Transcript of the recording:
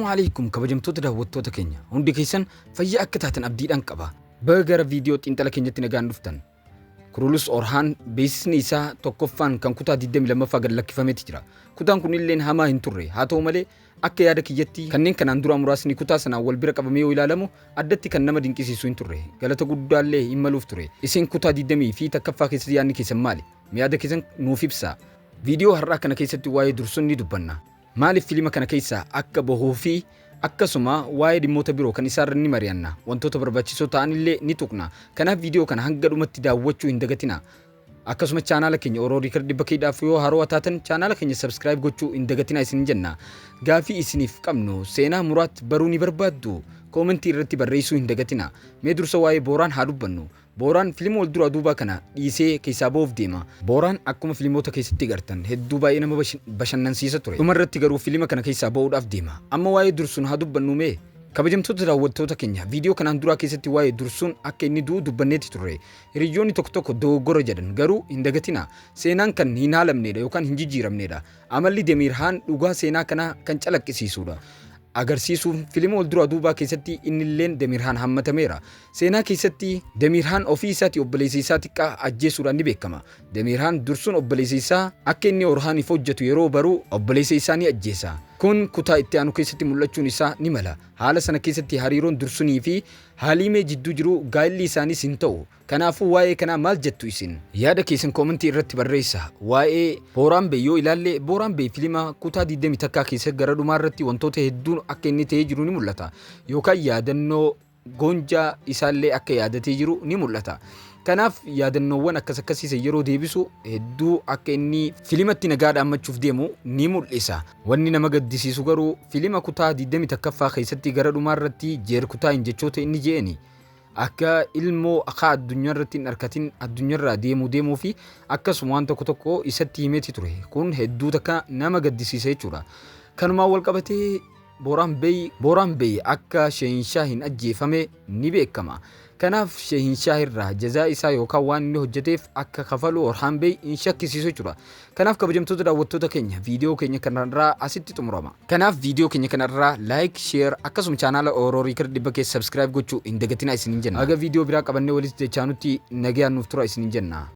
Alaikum kabajamtoota daawwattoota keenya, hundi keessan fayyaa akka taatan abdiidhaan qaba. Baga gara viidiyoo xiinxala keenyatti nagaan dhuftan. Kurulus Orhaan beeksisni isaa tokkoffaan kan kutaa 22ffaa gad lakkifameeti jira. Kutaan kun illeen hamaa hin turre. Haa ta'u malee, akka yaada kiyyatti kanneen kanaan duraa muraasni kutaa sanaan wal bira qabamee yoo ilaalamu addatti kan nama dinqisiisu hin turre. Galata guddaallee hin maluuf ture. Isin kutaa 20 fi takkaffaa keessatti yaadni keessan maali? Yaada keessan nuuf ibsaa. Viidiyoo har'aa kana keessatti waa'ee Dursun ni dubbanna. Maaliif filima kana keessaa akka bahuu fi akkasuma waa'ee dhimmoota biroo kan isaarra ni mari'anna. Wantoota barbaachisoo ta'an illee ni tuqna. Kanaaf viidiyoo kana hanga dhumatti daawwachuu hin dagatina. Akkasuma chaanaala keenya Oroo Riikard dhibba keedhaaf yoo haaroo taatan chaanaala keenya subscribe gochuu hin dagatina isin jenna. Gaafii isiniif qabnu, seenaa Muraat baruu ni barbaaddu? Koomentii irratti barreessuu hin dagatina. Mee dursa waa'ee Booraan haa dubbannu. Booraan filima wal duraa duubaa kana dhiisee keessaa ba'uuf deema. Booraan akkuma filimoota keessatti gartan hedduu baay'ee nama bashannansiisa ture. Dhuma irratti garuu filima kana keessaa ba'uudhaaf deema. Amma waa'ee Dursun haa dubbannu mee. Kabajamtoota daawwattoota keenya, viidiyoo kanaan duraa keessatti waa'ee Dursun akka inni du'u dubbanneeti turre. Hiriyyoonni tokko tokko dogoggora jedhan, garuu hin dagatina. Seenaan kan hin haalamneedha yookaan hin jijjiiramneedha. Amalli Demirhaan dhugaa seenaa kanaa kan calaqqisiisuudha. Agarsiisuun filima wal duraa duubaa keessatti innilleen Demirhaan hammatameera. Seenaa keessatti Demirhaan ofii isaatii obboleessa isaa xiqqaa ajjeesuudhaan ni beekama. Demirhaan Dursun obboleessa isaa akka inni Orhaaniif hojjetu yeroo baru obboleessa isaa ni ajjeesa. Kun kutaa itti aanu keessatti mul'achuun isaa ni mala. Haala sana keessatti hariiroon Dursunii fi Haaliimee jidduu jiru gaa'illi isaaniis hin ta'u. Kanaafuu waa'ee kanaa maal jettu isin? Yaada keessan koomentii irratti barreessa. Waa'ee Booraan Bey yoo ilaalle, Booraan Bey filima kutaa 21 keessa gara dhumaa irratti wantoota hedduun akka inni ta'ee jiru ni mul'ata. Yookaan yaadannoo Goonjaa isaallee akka yaadatee jiru ni mul'ata. Kanaaf yaadannoowwan akkas akkasiisan yeroo deebisu hedduu akka inni filimatti nagaa dhaammachuuf deemu ni mul'isa. Wanni nama gaddisiisu garuu filima kutaa 21ffaa keessatti gara dhumaa irratti Jeerkutaayin jechoota inni je'eni akka ilmoo akka addunyaa irratti hin arkatin addunyaarraa deemuu deemuu fi akkasuma waan tokko tokko isatti himeeti ture. Kun hedduu takka nama gaddisiisa jechuudha. Kanumaan wal qabatee Booraan Bey akka Sheehinshaa hin ajjeefame ni beekama. Kanaaf Sheehinshaa irraa jazaa isaa yookaan waan inni hojjeteef akka kafalu Orhaan Bey hin shakkisiisu jechuudha. Kanaaf kabajamtoota daawwattoota keenya, viidiyoo keenya kanarraa asitti xumurama. Kanaaf viidiyoo keenya kanarraa like, share, akkasuma chaanaala Oroo Riikard dhibba keessa subscribe gochuu hin dagatinaa isiniin jenna. Haga viidiyoo biraa qabannee walitti dachaanutti nagayaan nuuf tura isiniin jenna.